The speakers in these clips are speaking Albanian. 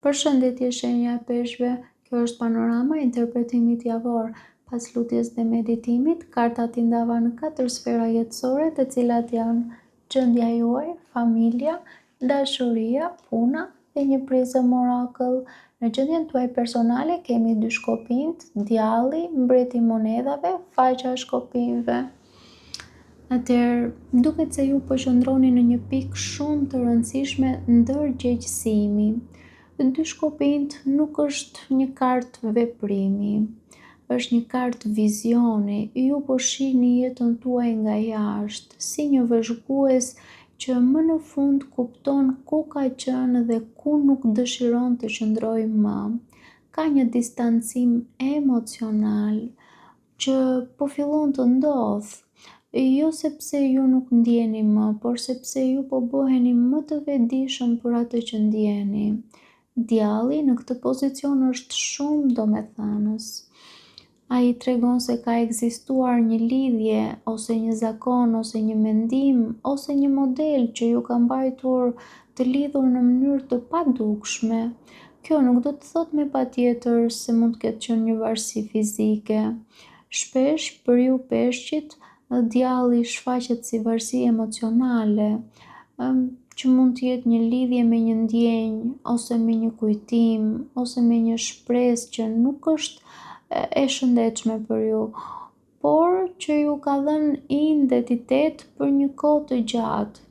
Përshëndetje shenja e peshqve, kjo është panorama e interpretimit javor. Pas lutjes dhe meditimit, kartat i ndava në katër sfera jetësore, të cilat janë gjendja juaj, familja, dashuria, puna dhe një prizëm orakull. Në gjendjen tuaj personale kemi dy shkopinjtë, djalli, mbreti i monedhave, faqja e shkopinjve. Atëherë, duket se ju po qëndroni në një pikë shumë të rëndësishme ndërgjegjësimi. Dy shkopinjtë nuk është një kartë veprimi, është një kartë vizioni. Ju po shihni jetën tuaj nga jashtë, si një vëzhgues që më në fund kupton ku ka qenë dhe ku nuk dëshiron të qëndrojë më. Ka një distancim emocional, që po fillon të ndodhë, jo sepse ju nuk ndjeni më, por sepse ju po bëheni më të vetëdijshëm për atë që ndjeni. Djalli në këtë pozicion është shumë domethënës. Ai tregon se ka ekzistuar një lidhje ose një zakon ose një mendim ose një model që ju ka mbajtur të lidhur në mënyrë të padukshme. Kjo nuk do të thotë me patjetër se mund të ketë qenë një varësi fizike. Shpesh për ju peshqit, djalli shfaqet si varësi emocionale, që mund të jetë një lidhje me një ndjenjë ose me një kujtim ose me një shpresë që nuk është e shëndetshme për ju, por që ju ka dhënë identitet për një kohë të gjatë.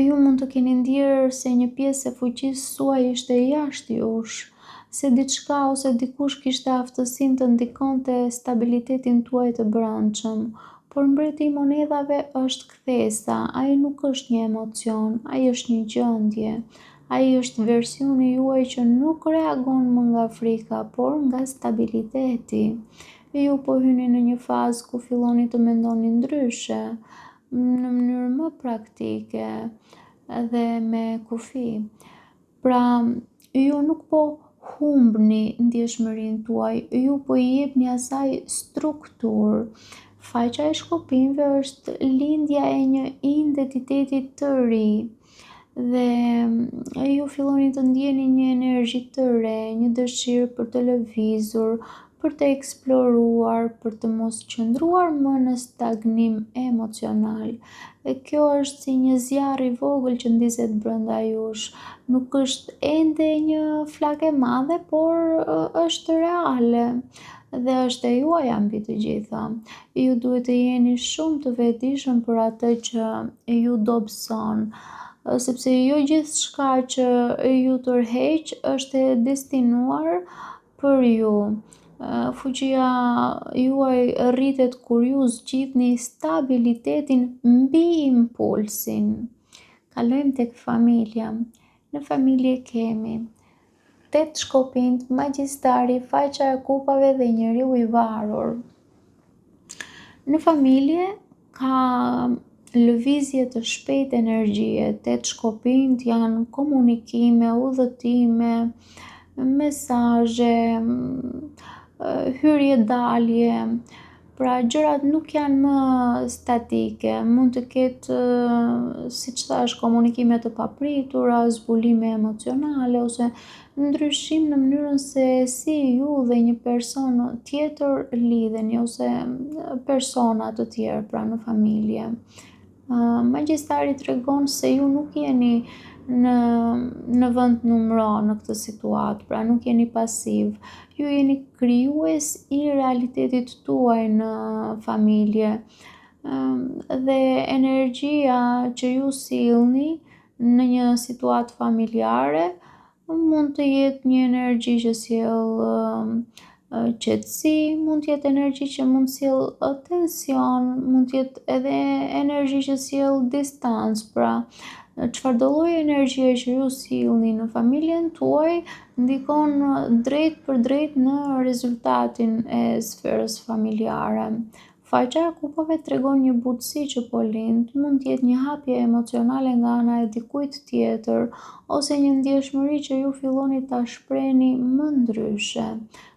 Ju mund të keni ndjerë se një pjesë e fuqisë suaj ishte jashtë jush, se diçka ose dikush kishte aftësinë të ndikonte stabilitetin tuaj të brendshëm. Por mbreti i monedhave është kthesa, ai nuk është një emocion, ai është një gjendje. Ai është versioni juaj që nuk reagon më nga frika, por nga stabiliteti. Ju po hyni në një fazë ku filloni të mendoni ndryshe, në mënyrë më praktike dhe me kufi. Pra, ju nuk po humbni ndjeshmërinë tuaj, ju po i jepni asaj strukturë. Faqja e shkopinjve është lindja e një identiteti të ri dhe ju filloni të ndjeni një energji të re, një dëshirë për të lëvizur, për të eksploruar, për të mos qëndruar më në stagnim emocional. Dhe kjo është si një zjarr i vogël që ndizet brenda jush. Nuk është ende një flakë e madhe, por është reale dhe është e juaja mbi të gjitha. Ju duhet të jeni shumë të vetëdijshëm për atë që ju dobëson, sepse jo gjithçka që ju tërheq është e destinuar për ju. Fuqia juaj rritet kur ju zgjidhni stabilitetin mbi impulsin. Kalojmë tek familja. Në familje kemi tetë shkopinjtë, magjistari, faqja e kupave dhe njeriu i varur. Në familje ka lëvizje të shpejtë energjie, tetë shkopinjtë janë komunikime, udhëtime, mesazhe, hyrje dalje. Pra gjërat nuk janë më statike, mund të ketë, siç thashë, komunikime të papritura, zbulime emocionale ose ndryshim në mënyrën se si ju dhe një person tjetër lidheni ose persona të tjerë pra në familje. Magjistari tregon se ju nuk jeni në në vend numëro në këtë situatë, pra nuk jeni pasiv. Ju jeni krijues i realitetit tuaj në familje. Dhe energjia që ju sillni në një situatë familjare mund të jetë një energji që sjell qetësi, mund të jetë energji që mund të sjellë tension, mund të jetë edhe energji që sjell distancë, pra çfarëdo lloj energjie që ju sillni në familjen tuaj ndikon drejtpërdrejt në rezultatin e sferës familjare. Faqja e kupave tregon një butësi që po lind, mund të jetë një hapje emocionale nga ana e dikujt tjetër ose një ndjeshmëri që ju filloni ta shprehni më ndryshe.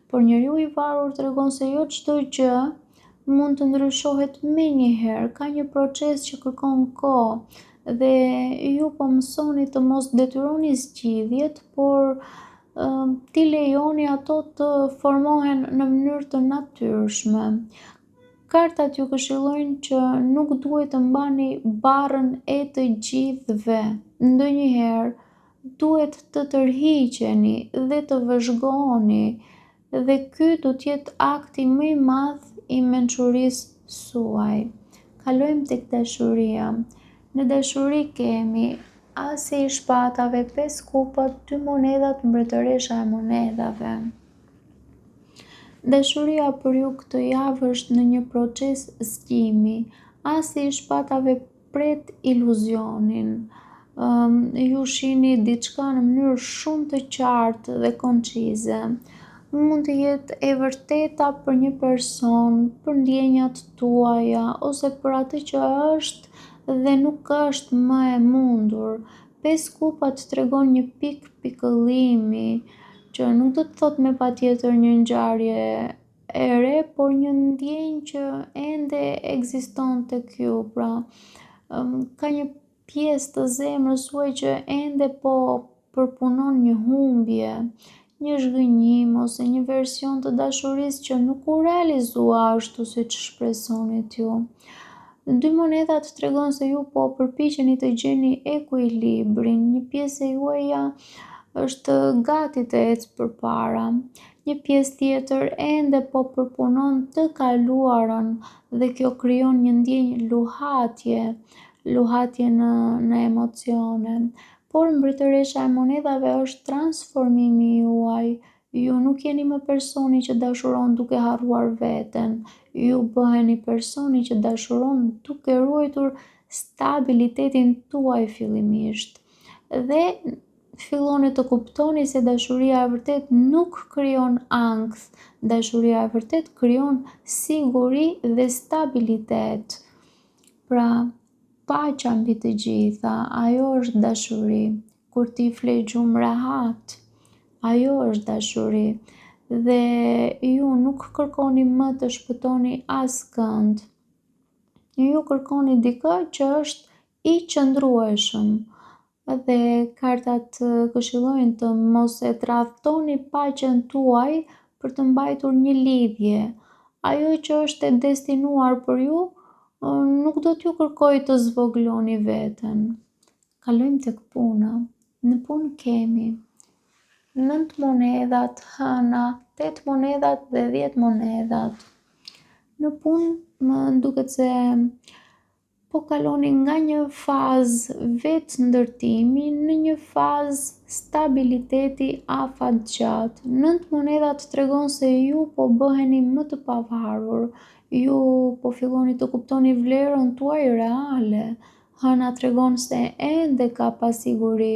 Por njeriu i varur tregon se jo çdo gjë mund të ndryshohet menjëherë, ka një proces që kërkon kohë. Dhe ju po mësoni të mos detyroni zgjidhjet, por t'i lejoni ato të formohen në mënyrë të natyrshme. Kartat ju këshillojnë që nuk duhet të mbani barrën e të gjithëve. Ndonjëherë duhet të tërhiqeni dhe të vëzhgoni dhe ky do të jetë akti më i madh i mençurisë suaj. Kalojmë tek dashuria. Në dashuri kemi Asi i shpatave, pesë kupat, dy monedhat, mbretëresha e monedhave. Dashuria për ju këtë javë është në një proces zgjimi. Asi i shpatave pret iluzionin. Ju shihni diçka në mënyrë shumë të qartë dhe koncize. Mund të jetë e vërteta për një person, për ndjenjat tuaja ose për atë që është dhe nuk është më e mundur. Pesë kupat tregon një pikë pikëllimi, që nuk do të thotë me patjetër një ngjarje e re, por një ndjenjë që ende ekziston tek ju. Pra, ka një pjesë të zemrës suaj që ende po përpunon një humbje, një zhgënjim ose një version të dashurisë që nuk u realizua ashtu siç shpresonit ju. Dy monedhat tregon se ju po përpiqeni të gjeni ekuilibrin, një pjesë e juaja është gati të ecë përpara. Një pjesë tjetër ende po përpunon të kaluarën dhe kjo krijon një ndjenjë luhatje, luhatje në në emocione. Por mbretëresha e monedhave është transformimi juaj. Ju nuk jeni më personi që dashuron duke harruar veten. Ju bëheni personi që dashuron duke ruajtur stabilitetin tuaj fillimisht. Dhe filloni të kuptoni se dashuria e vërtetë nuk krijon ankth, dashuria e vërtetë krijon siguri dhe stabilitet. Pra, paqja mbi të gjitha, ajo është dashuri. Kur ti fle gjumë rehat, ajo është dashuri. Dhe ju nuk kërkoni më të shpëtoni askënd. Ju kërkoni dikë që është i qëndrueshëm. Dhe kartat këshillojnë të mos e tradhtoni paqen tuaj për të mbajtur një lidhje. Ajo që është e destinuar për ju nuk do t'ju kërkojë të zvogëloni veten. Kalojmë tek puna. Në punë kemi nëntë monedhat, hëna, tetë monedhat dhe dhjetë monedhat. Në punë më duket se po kaloni nga një fazë vetëndërtimi në një fazë stabiliteti afatgjatë. Nëntë monedhat tregon se ju po bëheni më të pavarur, ju po filloni të kuptoni vlerën tuaj reale. Hëna tregon se ende ka pasiguri,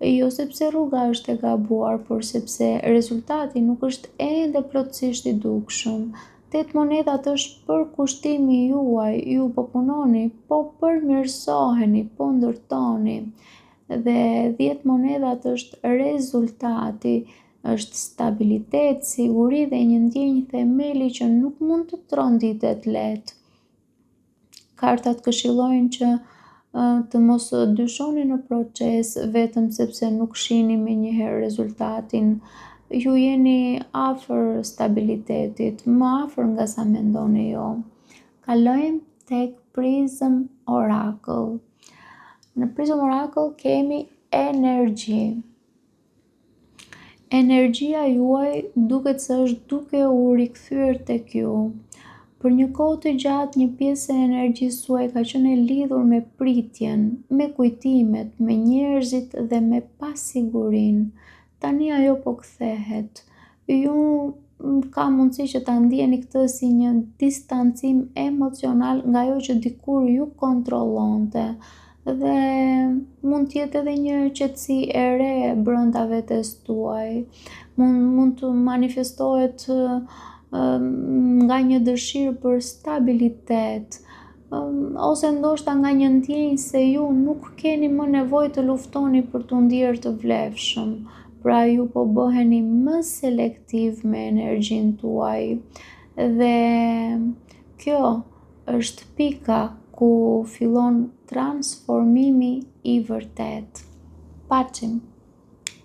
jo sepse rruga është e gabuar, por sepse rezultati nuk është ende plotësisht i dukshëm. Tetë monedhat është përkushtimi juaj, ju po punoni, po përmirësoheni, po ndërtoni. Dhe dhjetë monedhat është rezultati, është stabilitet, siguri dhe një ndjenjë themeli që nuk mund të tronditet lehtë. Kartat këshillojnë që të mos dyshoni në proces vetëm sepse nuk shihni menjëherë rezultatin. Ju jeni afër stabilitetit, më afër nga sa mendoni ju. Kalojmë tek Prism Oracle. Në Prism Oracle kemi energji. Energjia juaj duket se është duke u rikthyer tek ju. Për një kohë të gjatë, një pjesë e energjisë suaj ka qenë e lidhur me pritjen, me kujtimet, me njerëzit dhe me pasigurinë. Tani ajo po kthehet. Ju ka mundësi që ta ndieni këtë si një distancim emocional nga ajo që dikur ju kontrollonte dhe mund të jetë edhe një qetësi e re brenda vetes tuaj. Mund mund të manifestohet nga një dëshirë për stabilitet, ose ndoshta nga një ndjenjë se ju nuk keni më nevojë të luftoni për t'u ndier të vlefshëm. Pra ju po bëheni më selektiv me energjinë tuaj dhe kjo është pika ku fillon transformimi i vërtetë. Paçim!